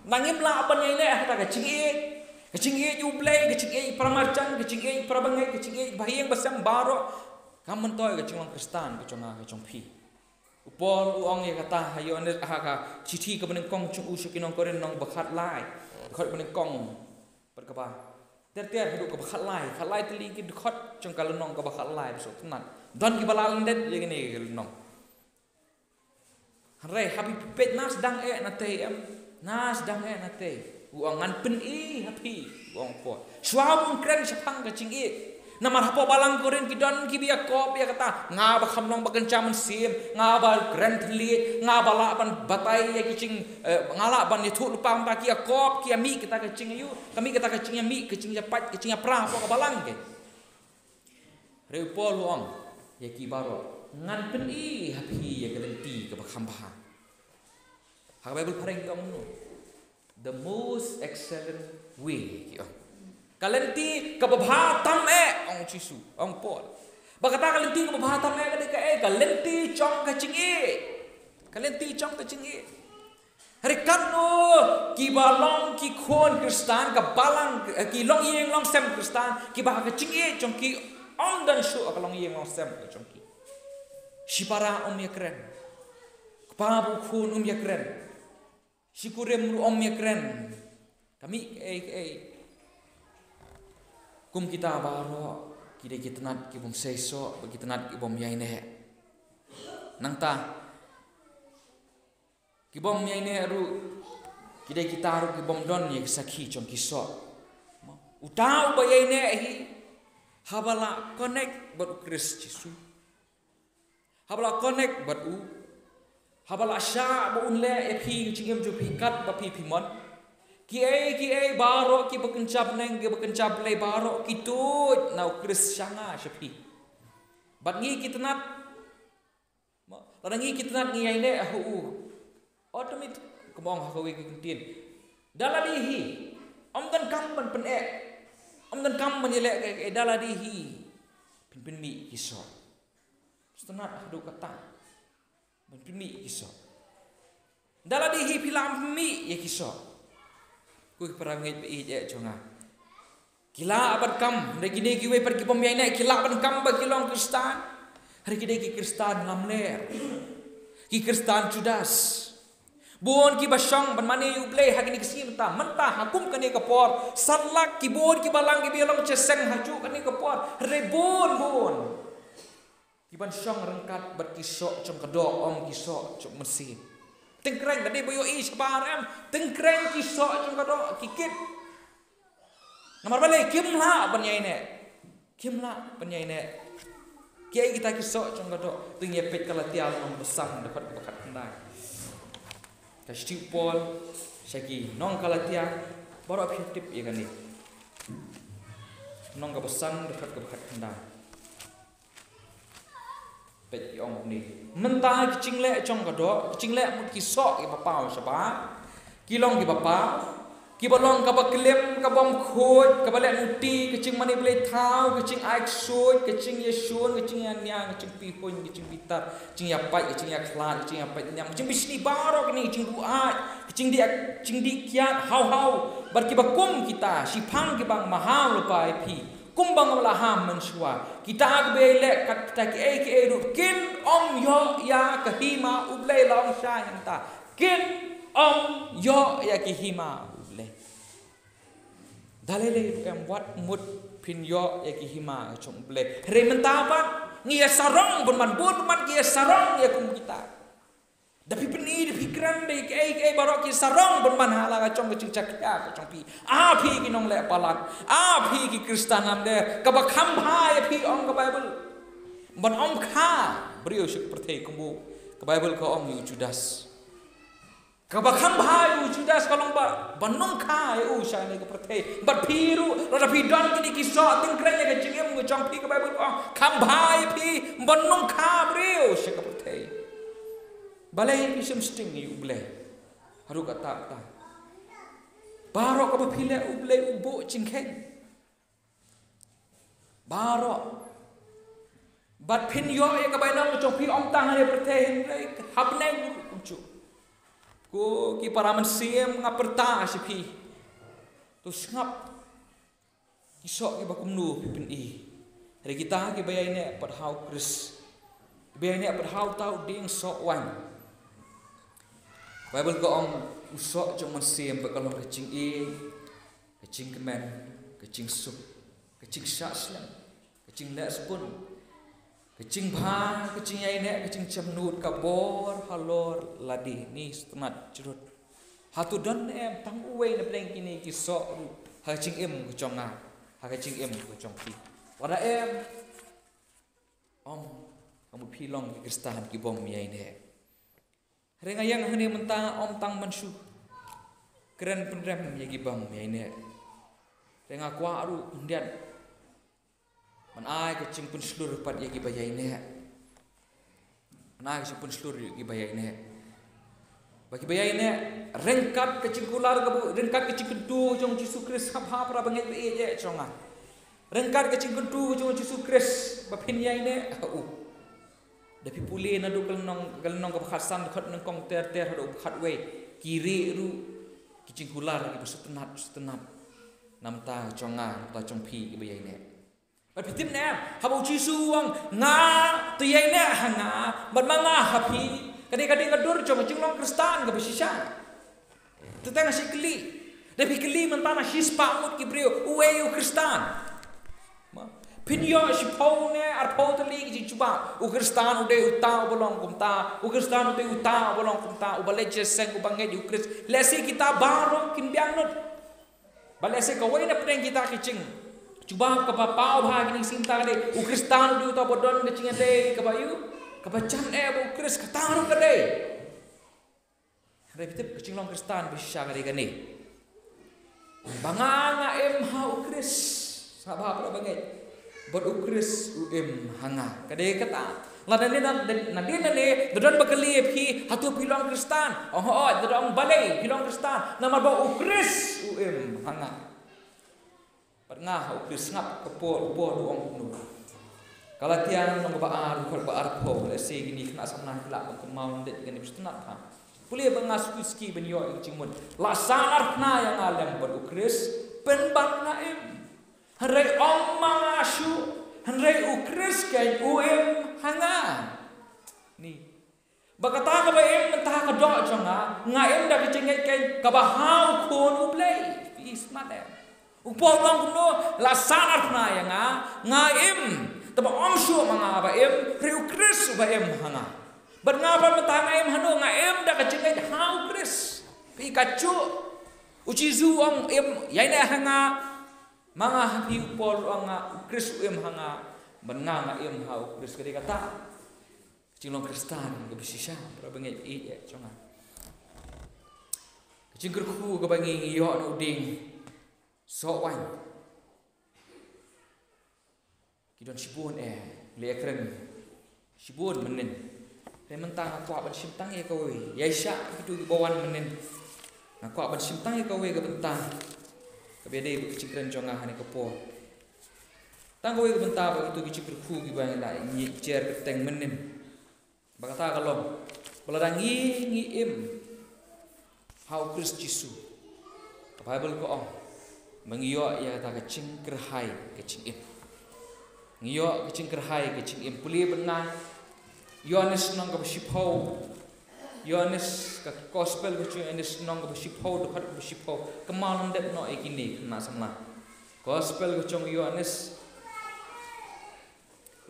Nangta ngim lah ban ïaineh ha kata ka jingïeit, ka jingïeit U Blei, ka jingïeit para marjan, ka jingïeit para bangeit, ka jingïeit ba ïeng ba sem baroh, kam myntoi ka jinglong Khristan ka jong nga ka jong phi. U Paul u ong ïa kata ha Ïoannis, ha ka shithi kaba nyngkong jong u sha ki nong Korinth, lynnong ba khatlai, dkhot ba nyngkong bad kaba ter ter haduh kaba khatlai, khatlai tylli ki dkhot jong ka lynnong kaba khatlai, ba sngewtynnat. Don kiba la lyndet ïa kane ka lynnong. Hynrei haba phi peit, na sdang eh na tei, em, na sdang eh na tei. U ong, ngan pyni ha phi, u ong u Paul, shwa ban kren shaphang ka jingïeit. Namar hapoh balang Korinth ki don kiba ïakop ïa kata, nga ba kham long ba kynja mynsiem, nga ba kren thylliej, nga ba lah ban batai ïa ki jing, eh, nga lah ban ïathuhlypa, mynta ki ïakop, ki ïamih kita ka jingïaineh, ka mih kita ka jingïamih, ka jingïapait, ka jingïapra hapoh ka balang ki. Hynrei u Paul u ong ïa ki baroh, ngan pyni ha phi ïa ka lynti kaba kham bha. Ha ka Baibl phareng ki ong kumno? The most excellent way, ki ong. Ka lynti kaba bha tam eh, ong Jisu, ong Paul. Ba kata ka lynti kaba bha tam eh ka dei kaei? Ka lynti jong ka jingïeit. Ka lynti jong ka jingïeit. Hynrei katno kiba long ki khun Khristan, ka balang, eh, ki longïing longsem Khristan, kiba ha ka jingïeit jong ki ym don shuh ka longïing longsem ka jong ki. Shipara ym ïakren. Kpa bad u khun ym ïakren. Shikurim ruh ym ïakren. Ka mih kaei kaei. Kum kita baroh, ki dei ki tnat ki bym seisoh, bad ki tnat ki bym ïaineh. Nangta, ki bym ïaineh ruh, ki dei kita ruh ki bym don ïa ki sakhi jong ki soh. Uta uba ïaineh hi, haba la connect bad U Khrist Jisu. Haba la connect bad u. Haba la shah ba un leh ïa phi ka jingim jong phi katba phi phi mon. Kiei kiei baroh kiba kynja bneng kiba kynja Blei baroh ki tuid na U Khrist sha nga sha phi. Bad ngi ki tnat. Mo, lada ngi ki tnat ngi ïaineh ha u. Automatic, kumba ong ha kawei ka kyntien. Da lade hi. Ym donkam ban pyneh. Ym donkam ban ïaleh kaei kaei, da lade hi. Phin pynmih ki soh. Sngewtynnat haduh katta. Ban pynmih ki soh. Da lade hi phi lah ban pynmih ïa ki soh. Ko ki para ngeit ba ïeit eh jong nga. Ki lah ban kam, hynrei kine kiwei pat ki bym ïaineh, ki lah ban kam ba ki long Khristan. Hynrei ki dei ki Khristan lamler. Ki Khristan Judas. Bun kiba shong ban mane ïa U Blei ha kine ki sngi mynta, mynta ha kum kane ka por. Satlak ki bun kiba lang kiba ïalong sha seng hajuh kane ka por. Hynrei bun bun. Kiban shong ryngkat bad ki soh jong ka doh, ym ki soh jong u Mynsiem. Tyngkreng ka dei ba ïohi shabar em, tyngkreng ki soh jong ka doh, ki kit. Namar balei? Kim lah ban ïaineh. Kim lah ban ïaineh. Kiei kita ki soh jong ka doh? To ngin ïa peit Galatia lynnong ba san dkhot kaba khatkhyndai. Ka shithi u Paul sha ki nong Galatia, baroh phi tip ïa kane. Lynnong kaba san dkhot kaba khatkhyndai. Peit ki ong kumne. Mynta ki jingleh jong ka doh, ki jingleh mut ki soh kiba paw shabar. Ki long kiba paw, kiba long kaba klim, ka bym khuid, kaba leh nguti, ka jingmane blei thaw, ka jingai ksuid, ka jingïashun, ka jingïania, ka jingpihuiñ, ka jingbitar, ka jingïapait, ka jingïakhlad, ka jingïapait niam, ka jingbishni baroh kine, ka jingbuaid, ka jingdih, jingdih kiad, haw haw, bad kiba kum kita, shiphang kiba nga mahaw lypa ïa phi. Kumba nga la ham mynshuwa, kita kiba ïaleh kat kita kiei kiei ruh kin ym ïoh ïa ka hima U Blei, la ong shai hangta. Kin ym ïoh ïa ka hima U Blei. Da lei lei ruh em, wat mut phin ïoh ïa ka hima jong U Blei. Hynrei mynta pat ngi ïa sarong bun man, bun man ki ïa sarong ïa kum kita. Da phi pyni, da phi kren, da kiei kiei baroh ki sarong bun man ha la ka jong ka jingjakhlia ka jong phi. A phi ki nongleh palat, a phi ki Khristan lamler, kaba kham bha ïa phi, ong ka Baibl, ban ym kha briew sha ka pyrthei kumba ka Baibl ka ong ïa u Judas. Kaba kham bha ïa u Judas ka long ba ban ym kha ïa u sha kane ka pyrthei. Bad phi ruh, lada phi don kine ki soh, tyngkreng ïa ka jingim ka jong phi, ka Baibl ka ong, kham bha ïa phi ban ym kha briew sha ka pyrthei. Balei phi shim sting ïa U Blei? Haduh katta katta. Baroh kaba phi leh U Blei u buh jingkheiñ. Baroh. Bad phin ïoh ïa ka bainong jong phi ym tang ha kane ka pyrthei hynrei ha bneng ruh kumjuh. Ko ki para mynsiem, nga pyrta sha phi. To sngap. Ki soh kiba kumno phi pyni. Hynrei kita kiba ïaineh pat ha U Khrist, kiba ïaineh pat ha uta u dieng soh waiñ. Baibl ka ong u soh jong u mynsiem pat ka long ka jingïeit, ka jingkmen, ka jingsuk, ka jingshah slem, ka jingleh sbun, ka jingbha, ka jingïaineh, ka jingjemnud, ka bor halor lade. Ni sngewtynnat jrut. Hato don em tang uwei na pdeng kine ki soh ruh ha ka jingim ka jong nga, ha ka jingim ka jong phi? Lada em, ym, ka mut phi long ki Khristan ki bym ïaineh. Hynrei nga ïeng hangne mynta ym tang ban shu kren pynrem ïa ki bym ïaineh. Hynrei nga kwah ruh khyndiat ban ai ka jingpynshlur pat ïa kiba ïaineh. Ban ai ka jingpynshlur ïa kiba ïaineh. Ba kiba ïaineh, ryngkat ka jingkular kaba, ryngkat ka jingkyntu jong U Jisu Khrist, ha para bangeit ba ïeit jong nga. Ryngkat ka jingkyntu jong U Jisu Khrist ba phin ïaineh ha u. Da phi pule naduh ka lynnong, ka lynnong kaba khatsan, dkhot nyngkong ter ter haduh khatwei. Ki rieh ruh ki jingkular kiba sngewtynnat, sngewtynnat. Na bynta jong nga, na bynta jong phi kiba ïaineh. Bad phi tip ne em, haba U Jisu u ong, nga, to ïaineh ha nga, bad ma nga ha phi. Kane ka dei ka dur jong ka jinglong Khristan kaba shisha. Te tang nga shu kylli. Te phi kylli mynta na shispah ngut ki briew, uei u Khristan? Ma, phin ïoh shiphew ne arphew tylli ki jingjubab. U Khristan u dei uta uba long kumta, u Khristan u dei uta uba long kumta, uba leit sha seng, uba ngeit ïa u Khrist. Lehse kita baroh kin biang lut. Bad lehse kawei na pdeng kita ki jingjubab kaba paw bha ha kine ki sngi mynta ka dei, u Khristan u dei uta uba don ka jingïadei kaba ïoh, kaba jan eh bad u Khrist, kata ruh ka dei. Hynrei phi tip ka jinglong Khristan ba shisha ka dei kane. Ba nga nga im ha u Khrist. Sngap bha para bangeit. Bad u Khrist u im ha nga. Ka dei kata. Lada ne na, na dei na ne, da don ba kylli ïa phi, hato phi long Khristan? Ong hooid, da ong balei phi long Khristan. Namar ba u Khrist u im ha nga. Bad nga ha u Khrist. Sngap ka Paul, u Paul u ong kumno. Galatia lynnong ba ar, dkhot ba arphew, lehse kine ki khynnah samla ki lah ban kynmaw lyndet kane, phi sngap ha. Pule ba nga suki suki ban ïoh ïa ka jingmut. La sah arphna ïa nga lem bad u Khrist, pynban nga im. Hynrei ym ma nga shuh, hynrei u Khrist keiñ u im ha nga. Ni. Ba kata kaba im mynta ka doh jong nga, nga im da ka jingngeit keiñ kaba ha u Khun u Blei. Phi sngap em. U Paul u ong kumno, la sah arphna ïa nga, nga im. Te ba ym shuh ma nga ba im, hynrei u Khrist uba im ha nga. Bad nga pat mynta nga im hano, nga im da ka jingngeit ha u Khrist. Phi, kajuh. U Jisu u ong im, ïaineh ha nga, ma nga ha phi, u Paul u ong nga, u Khrist u im ha nga, bad nga nga im ha u Khrist, ka dei kata. Ka jinglong Khristan kaba shisha, para bangeit ïeit jong nga. Ka jingkyrkhu kaba ngi ïoh na u dieng soh waiñ. Ki don shibun eh, leh ïakren shibun mynnin. Hynrei mynta nga kwah ban shim tang ïa kawei. Ïaishah kito kiba wan mynnin. Nga kwah ban shim tang ïa kawei ka bynta. Kaba ïadei bad ka jingkren jong nga ha kane ka por. Tang kawei ka bynta ba kito ki jingkyrkhu kiba ngi la ïa jer kyrteng mynnin. Ba kata ka long ba lada ngi, ngi im ha u Khrist Jisu, ka Baibl ka ong ba ngi ïoh ïa kata ka jingkyrhai ka jingim. Ngi ïoh ka jingkyrhai ka jingim. Pule bad nga Ïoannis lynnong kaba shiphew. Ïoannis, ka gospel ka jong Ïoannis lynnong kaba shiphew, dkhot kaba shiphew. Kynmaw lyndet noh ïa kine, khynnah samla. Gospel ka jong Ïoannis,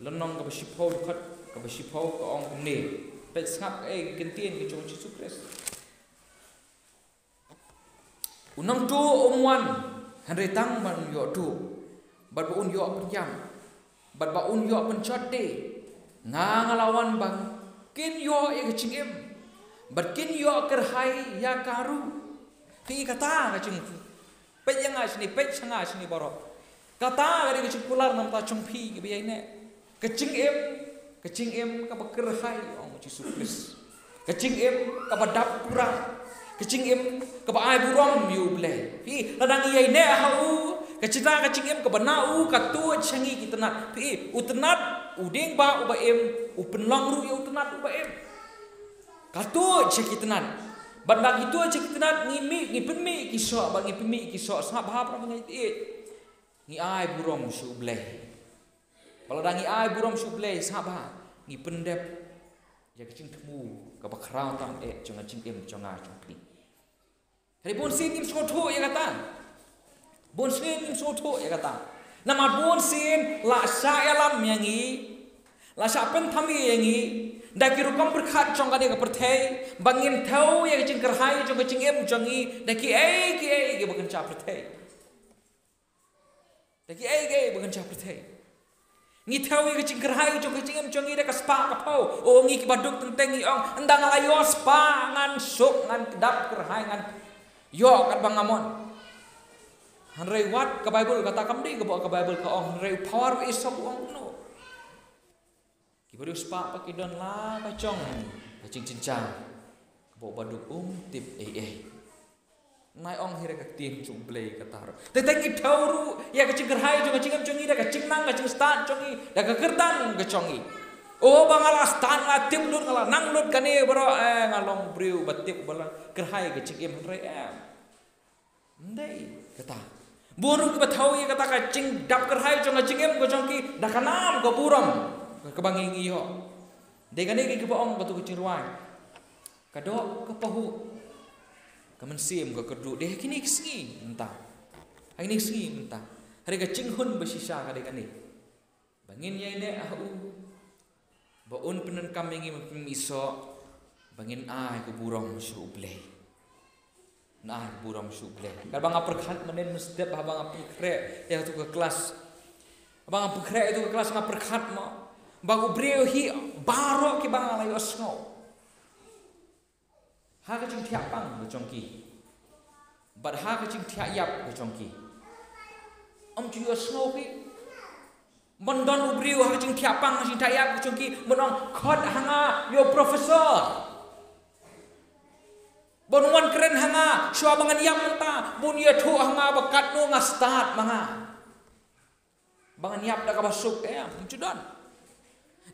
lynnong kaba shiphew, dkhot kaba shiphew, ka ong kumne. Peit, sngap kaei ka ktien ka jong u Jisu Khrist. U nongtuh um wan hynrei tang ban ïoh tuh, bad ba un ïoh pynïap, bad ba un ïoh pynjot de. Nga, nga la wan ba kin ïoh ïa ka jingim, bad kin ïoh kyrhai ïa ka ruh. Phi, kata ka jing Peit ïa nga shane, peit sha nga shane baroh. Kata ka dei ka jingkular na ka bynta jong phi kiba ïaineh. Ka jingim, ka jingim kaba kyrhai, ong u Jisu Khrist. Ka jingim kaba dap pura. Ka jingim kaba ai burom ïa U Blei. Phi, lada ngi ïaineh ha u, ka jingim, ka jingim kaba na u ka tuid sha ngi ki tnat. Phi, u tnat u dieng ba uba im u pynlong ruh ïa u tnat uba im. Ka tuid sha ki tnat. Bad ba ngi tuid sha ki tnat, ngi mih, ngi pynmih ki soh, bad ngi pynmih ki soh, sngap bha para bangeit. Ngi ai burom sha U Blei. Bad lada ngi ai burom sha U Blei, sngap bha, ngi pyndep ïa ka jingthmu kaba khraw tam eh jong ka jingim jong nga jong phi. Hynrei bunsien ngim sngewthuh ïa kata. Bunsien ngim sngewthuh ïa kata. Namar bunsien la shah ïalam ïa ngi, la shah pynthame ïa ngi da ki rukom pyrkhat jong kane ka pyrthei, ba ngin thew ïa ka jingkyrhai jong ka jingim jong ngi da kiei kiei kiba kynja pyrthei. Da kiei kiei ba kynja pyrthei. Ngi thew ïa ka jingkyrhai jong ka jingim jong ngi da ka spah ka phew. O, ngi kiba duk teng teng ngi ong, ynda nga la ïoh spah ngan suk, ngan kdap kyrhai, ngan ïoh katba nga mon. Hynrei wat ka Baibl kata, kam dei kaba ka Baibl ka ong, hynrei u Phawar u Isop u ong kumno. Kiba riewspah pat ki don la ka jong ka jingjynjar, kaba u baduk um tip ei ei. Nai ong hi re ka ktien jong U Blei kata ruh. Te tang ngi thew ruh ïa ka jingkyrhai jong ka jingim jong ngi da ka jingnang ka jingstad jong ngi, da ka kyrdan ka jong ngi. O, ba nga la stad, nga la tip lut, nga la nang lut kane baroh, eh, nga long briew ba tip, ba la kyrhai ka jingim, hynrei em. Ym dei kata. Bun ruh kiba thew ïa kata ka jingdap kyrhai jong ka jingim ka jong ki da ka nam ka burom kaba ngi, ngi ïoh. Dei kane kiba ong kato ka jingrwai. Ka doh ka pahuh, Ka mynsiem ka kyrduh dei ha kine ki sngi mynta. Ha kine ki sngi mynta. Hynrei ka jinghun ba shisha ka dei kane. Ba ngin ïaineh ha u. Ba un pyndonkam ïa ngi mynmisoh. Ba ngin ai ka burom sha u Blei. Ngin ai ka burom sha u Blei. Katba nga pyrkhat mynnin mynstep haba nga pynkhreh ïa katu ka klas. Haba nga pynkhreh ïa katu ka klas nga pyrkhat mo. Ba u briew hi baroh kiba nga la ïohsngew. Ha ka jingthiah pang ka jong ki. Bad ha ka jingthiah ïap ka jong ki. Ym ju ïohsngew phi. Ban don u briew ha ka jingthiah pang, ha ka jingthiah ïap ka jong ki, ban ong khot ha nga ïa u professor. Ban wan kren ha nga, shuwa ba ngan ïap mynta, ban ïathuh ha nga ba katno nga stad ma nga. Ba ngan ïap da kaba suk, eh, ym ju don.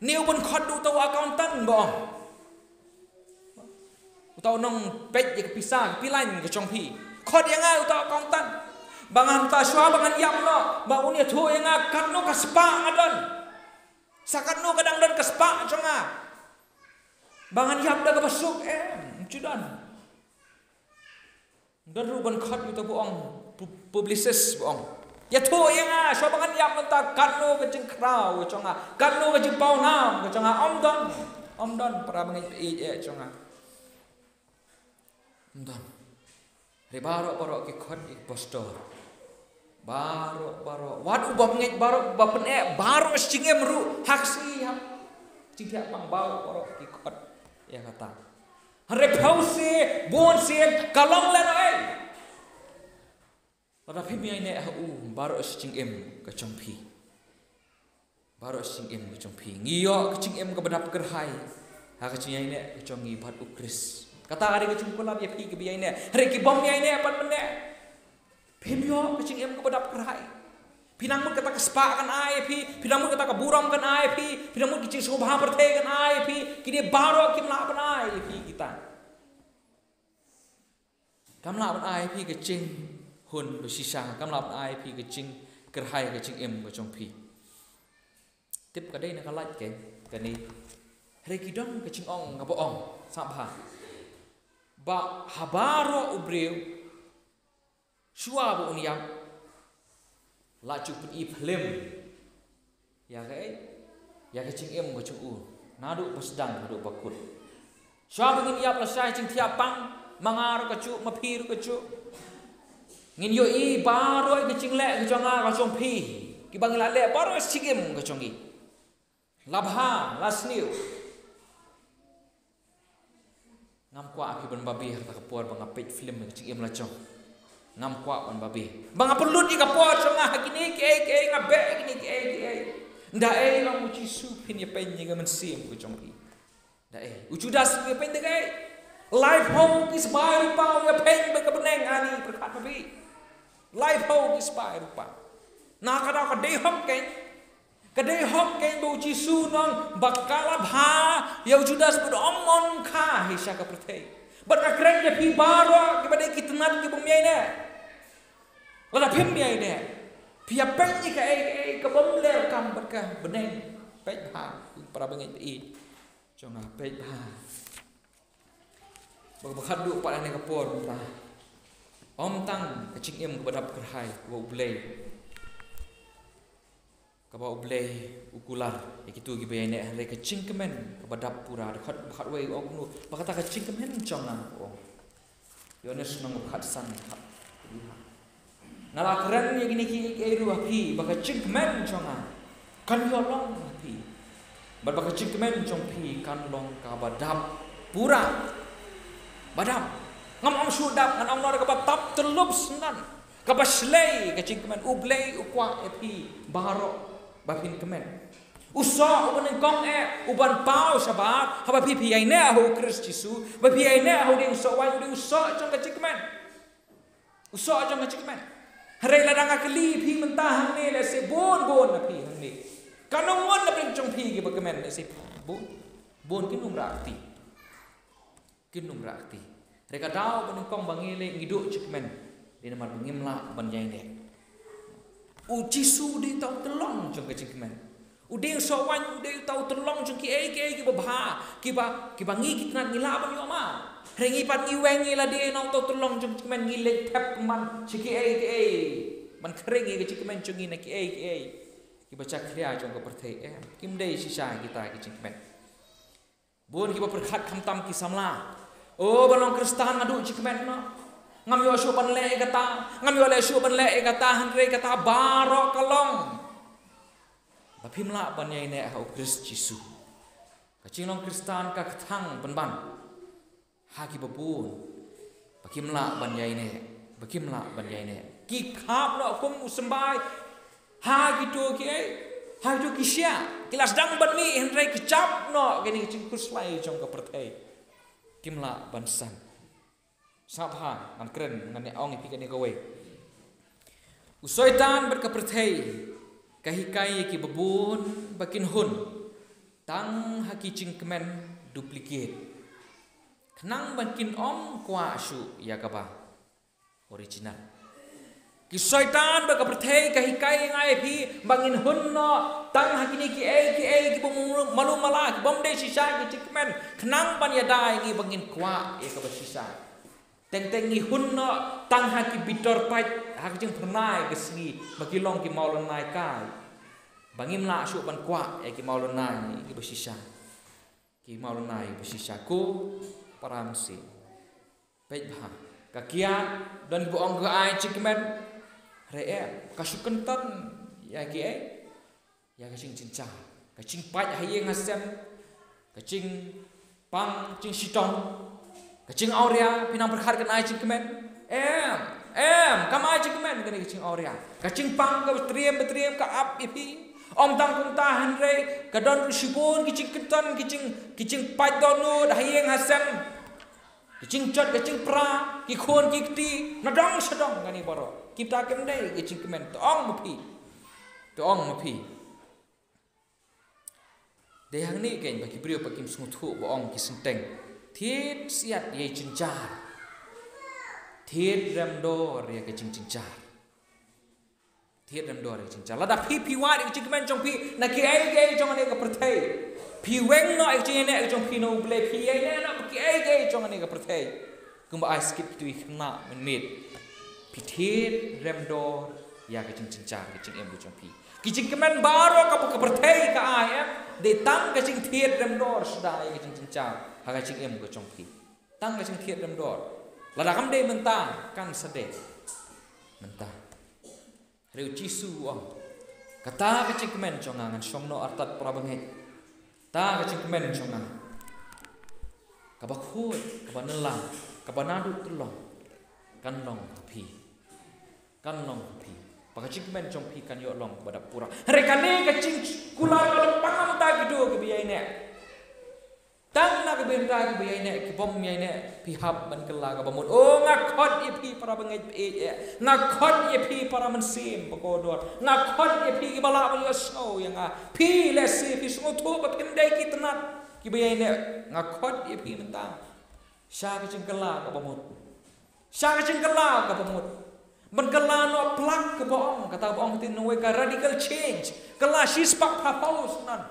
Ne u ban khot da uta u accountant ba ong. Uta u nongpeit ïa ka pisa, ka pilain ka jong phi. Khot ïa nga uta u accountant. Ba ngan ta shuwa ba ngan ïap noh, ba un ïathuh ïa nga katno ka spah nga don. Sa katno ka dang don ka spah jong nga. Ba ngan ïap da kaba suk, eh, ym ju don. Don ruh ban khot ïa uta ba ong pu-, publicist ba ong. Ïathuh ïa nga, shuwa ba ngan ïap mynta katno ka jingkhraw ka jong nga, katno ka jingpawnam ka jong nga, ym don. Ym don para bangeit ba ïeit eh jong nga. Ym don. Hynrei baroh baroh ki khot ïa ki pastor. Baroh baroh. Wat u bym ngeit baroh ba pyneh baroh shi jingim ruh ha ka sngi ha. Jingthiah pang baroh baroh ki khot ïa kata. Hynrei phew sien, bun sien, ka long lehnohei. Lada phim ïaineh ha u, baroh shi jingim ka jong phi. Baroh shi jingim ka jong phi. Ngi ïoh ka jingim kaba dap kyrhai ha ka jingïaineh ka jong ngi bad u Khrist. Kata ka dei ka jingkular ïa phi kiba ïaineh. Hynrei ki bym ïaineh pat mynne. Phim ïoh ka jingim kaba dap kyrhai. Phi nang mut kata ka spah kan ai ïa phi, phi nang mut kata ka burom kan ai ïa phi, phi nang mut ka jingsngewbha pyrthei kan ai ïa phi, kine baroh kim lah ban ai ïa phi kita. Kam lah ban ai ïa phi ka jinghun ba shisha, kam lah ban ai ïa phi ka jingkyrhai ka jingim ka jong phi. Tip ka dei na ka lait kein kane. Hynrei ki don ka jingong kaba ong, sngap bha. Ba ha baroh u briew shuwa ba un ïap, la ju pyni phlim ïa kaei, ïa ka jingim ka jong u, naduh ba sdang haduh ba kut. Shuwa ba ngin ïap lashai jingthiah pang, ma nga ruh kajuh, ma phi ruh kajuh. Ngin ïohi baroh ka jingleh ka jong nga ka jong phi, kiba ngi la leh baroh shi jingim ka jong ngi. La bha, la sniew. Ngam kwah phi ban babe ha kata ka por ba nga peit phlim ka jingim la jong. Ngam kwah ban babe. Ba nga pynlut ïa ka por jong nga ha kine kiei kiei, nga beh ha kine kiei kiei. Nda ei, ong u Jisu, phin ïa peit ïa ka mynsiem ka jong phi. Nda ei, u Judas u ïa peit da kaei? Laiphew ki spah rupa u ïa peit bad ka bneng, ani pyrkhat ma phi. Laiphew ki spah rupa. Na ka daw ka dei hok kein. Ka dei hok kein ba u Jisu u ong ba ka la bha ïa u Judas bad ym ong ka hi sha ka pyrthei. Bad nga kren ïa phi baroh kiba dei ki tnat kiba ym ïaineh. Lada phim ïaineh, phi ïa peit ïa kaei kaei ka bym leh kam bad ka bneng. Peit bha, para bangeit ba ïeit. Jong nga peit bha. Ba, ba khatduh pat ha kane ka por mynta. Ym tang ka jingim kaba dap kyrhai kaba U Blei, kaba U Blei u kular ïa kito kiba ïaineh, hynrei ka jingkmen kaba dap pura. Dkhot ba khatwei u ong kumno? Ba kata ka jingkmen jong nga, u ong. Ïoannis lynnong ba khatsan, khat. Nga la kren ïa kine kiei kiei ruh ha phi, ba ka jingkmen jong nga kan ïoh long ha phi. Bad ba ka jingkmen jong phi kan long kaba dap pura. Ba dap. Ngam ong shu dap, ngan ong noh da kaba tap tyllup syndan. Kaba shlei ka jingkmen. U Blei u kwah ïa phi baroh ba phin kmen. U soh uba nyngkong eh, uban paw shabar, haba phi, phi ïaineh ha u Khrist Jisu, ba phi ïaineh ha u dieng soh waiñ, u dei u soh jong ka jingkmen. U soh jong ka jingkmen. Hynrei lada nga kylli phi mynta hangne, lehse bun bun na phi hangne. Katno ngut na pdeng jong phi kiba kmen, lehse bun. Bun kin ym rah kti. Kin ym rah kti. Hynrei ka daw ba nyngkong ba ngi leh ngi duh jingkmen. Dei namar ba ngim lah ban ïaineh. U Jisu u dei uta u tyllong jong ka jingkmen. U dieng soh waiñ u dei uta u tyllong jong kiei kiei kiba bha, kiba, kiba ngi ki tnat ngi lah ban ïoh ma. Hynrei ngi pat ngi weng ïa lade na uto u tyllong jong ka jingkmen, ngi leit thep pynban sha kiei kiei ban khring ïa ka jingkmen jong ngi na kiei kiei kiba jakhlia jong ka pyrthei. Em, kim dei shisha kita ki jingkmen. Bun kiba pyrkhat khamtam ki samla, o, ban long Khristan nga duh jingkmen noh. Ngam ïoh shuh ban leh ïa kata, ngam ïoh leh shuh ban leh ïa kata, hynrei kata baroh ka long ba phim lah ban ïaineh ha U Khrist Jisu. Ka jinglong Khristan ka kthang pynban ha kiba bun ba kim lah ban ïaineh, ba kim lah ban ïaineh. Ki khap noh kum u symbai ha kito kiei, ha kito ki shiah. Ki la sdang ban mih, hynrei ki jop noh kane ka jingkhuslai jong ka pyrthei. Kim lah ban san. Sngap bha, ngan kren, ngan ïa ong ïa phi kane kawei. U Soitan bad ka pyrthei ka hikai ïa kiba bun ba kin hun tang ha ki jingkmen duplicate, khnang ban kin ym kwah shuh ïa kaba original. Ki Soitan bad ka pyrthei ka hikai ïa nga ïa phi ba ngin hun noh tang ha kine kiei kiei kiba malu mala, kibym dei shisha ki jingkmen, khnang ban ïada ïa ngi ba ngin kwah ïa kaba shisha. Teng teng ngi hun noh tang ha ki bitor pait, ha ka jingphyrnai ka sngi, ba ki long ki mawlynnai kai, ba ngim lah shuh ban kwah ïa ki mawlynnai kiba shisha. Ki mawlynnai ba shisha, ko para mynsiem. Peit bha, ka kiad, don kiba ong ka ai jingkmen, hynrei em, ka shu kynton ïa kiei, ïa ka jingjynjar, ka jingpait ha ïing ha sem, ka jingpang jingshitom, ka jingawria. Phi nang pyrkhat kan ai jingkmen? Em, em, kam ai jingkmen kane ka jingawria. Ka jingpang kaba triem ba triem ka ap ïa phi. Ym tang kumta hynrei ka don ruh shibun ki jingkynton, ki jing, ki jingpait dohnud ha ïing ha sem, ki jingjot, ki jingpra, ki khun ki kti, na dong sha dong kane baroh. Kita kim dei ki jingkmen. To ong ma phi, to ong ma phi. Dei hangne keiñ ba ki briew pat kim sngewthuh ba ong ki synteng, thied siat ïa i jynjar, thied remdor ïa ka jingjynjar. Thied remdor ïa ka jingjynjar. Lada phi, phi wad ïa ka jingkmen jong phi na kiei kiei jong kane ka pyrthei, phi weng noh ïa ka jingïaineh jong phi na U Blei, phi ïaineh noh bad kiei kiei jong kane ka pyrthei. Kumba ai skit kito ki khynnah mynmiet. Phi thied remdor ïa ka jingjynjar, ka jingim ka jong phi. Ki jingkmen baroh kaba ka pyrthei ka ai, em, dei tang ka jingthied remdor suda ïa ka jingjynjar ha ka jingim ka jong phi. Tang ka jingthied remdor. Lada kam dei mynta, kan sa dei mynta. Hynrei U Jisu u ong, kata ka jingkmen jong nga, ngan shong noh artat para bangeit. Kata ka jingkmen jong nga, kaba khuid, kaba nylla, kaba naduh tyllong, kan long ha phi. Kan long ha phi. Ba ka jingkmen jong phi kan ïoh long kaba dap pura. Hynrei kane ka jingkular ka long tang na ka bynta kito kiba ïaineh. Tang na ka bynta kiba ïaineh, kibym ïaineh, phi hap ban kylla kaba mut. O, nga khot ïa phi para bangeit ba ïeit eh. Nga khot ïa phi para mynsiem ba kordor. Nga khot ïa phi kiba lah ban ïohsngew ïa nga. Phi lehse phi sngewthuh ba phim dei ki tnat kiba ïaineh. Nga khot ïa phi mynta sha ka jingkylla kaba mut. Sha ka jingkylla kaba mut. Ban kylla noh plak kaba ong, kata ba ong ktien nongwei ka radical change. Kylla shispah phraphew snem.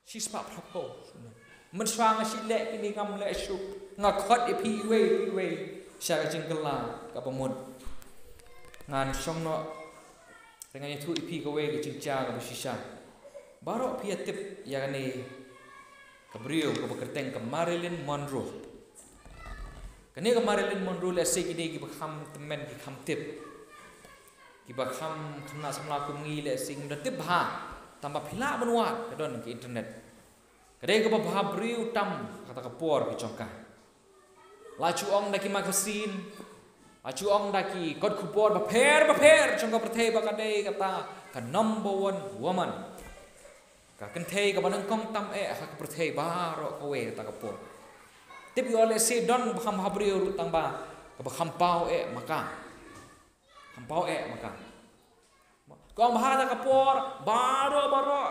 Shispah phraphew snem. Mynshuwa nga shu leh kine, ngam leh shuh. Nga khot ïa phi iwei pa iwei sha ka jingkylla kaba mut. Ngan shong noh, te ngan ïathuh ïa phi kawei ka jingjia kaba shisha. Baroh phi ïa tip ïa kane ka briew kaba kyrteng ka Marilyn Monroe. Kane ka Marilyn Monroe, lehse kine kiba kham tymmen ki kham tip. Kiba kham khynnah samla kum ngi lehse kim da tip bha, tangba phi lah ban wad, ka don ka internet. Ka dei kaba bhabriew tam kata ka por ka jong ka. La ju ong da ki magazine, la ju ong da ki kot khubor bapher bapher jong ka pyrthei ba ka dei kata ka number one woman. Ka kynthei kaba nyngkong tam eh ha ka pyrthei baroh kawei kata ka por. Tip ïoh lehse don ba kham bhabriew ruh tangba kaba kham paw eh ma ka. Kham paw eh ma ka. Ka ong ba ha kata ka por baroh baroh,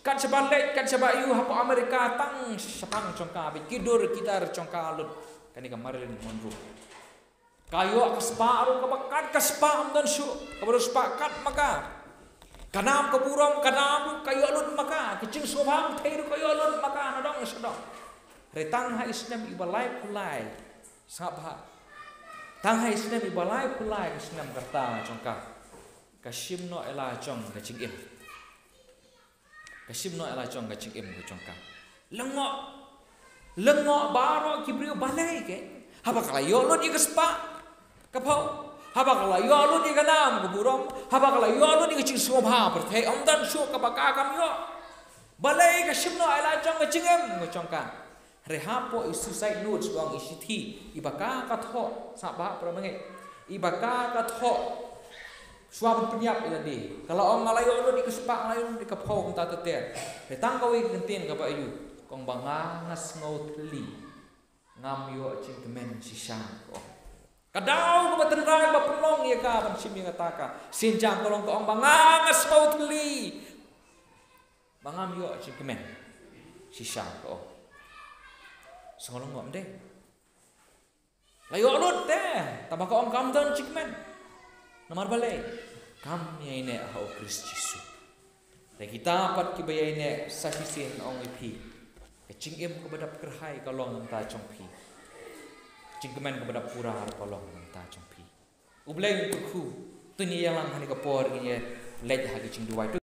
kat shaba leit kat shaba ïoh hapoh Amerika, tang shaphang jong ka bad ki dur ki dar jong ka lut kane ka Marilyn Monroe. Ka ïoh ka spah ruh kaba kat ka spah ym don shuh, kaba dur spah kat ma ka. Ka nam ka burom ka nam ruh ka ïoh lut ma ka. Ka jingsngewbha pyrthei ruh ka ïoh lut ma ka na dong sha dong. Hynrei tang ha i snem iba laiphew lai, sngap bha. Tang ha i snem iba laiphew lai ka snem ka rta jong ka, ka shim noh ïa la jong ka jingim. Ka shim noh ïa la jong ka jingim ka jong ka. Lyngngoh, lyngngoh baroh ki briew balei ke. Haba ka la ïoh lut ïa ka spah ka phew, haba ka la ïoh lut ïa ka nam ka burom, haba ka la ïoh lut ïa ka jingsngewbha pyrthei, ym don shuh kaba ka kam ïoh. Balei ka shim noh ïa la jong ka jingim ka jong ka. Hynrei hapoh i suicide note, shu ong i shithi iba ka ka thoh, sngap bha para bangeit, iba ka ka thoh. Shuwa ban pynïap ïa lade, ka la ong, nga la ïoh lut ïa ka spah, nga la ïoh lut ïa ka phew, kumta ter ter. Hynrei tang kawei ka kyntien kaba aiu, ka ong ba nga nga sngew thylli, ngam ïoh jingkmen shisha, ka ong. Ka daw kaba tynrai ba pynlong ïa ka ban shim ïa kata ka sienjam, ka long, ka ong ba nga nga sngew thylli, ba ngam ïoh jingkmen shisha, ka ong. Sngew lyngngoh ym dei. La ïoh lut te, tangba ka ong kam don jingkmen. Namar balei? Kam ïaineh ha u Khrist Jisu. Te kita pat kiba ïaineh sa shisien, ong ïa phi, ka jingim kaba dap kyrhai ka long na ka bynta jong phi. Ka jingkmen kaba dap pura ruh ka long na ka bynta jong phi. U Blei un kyrkhu. To ngin ïalang ha kane ka por, ngin ïa leit ha ka jingduwai.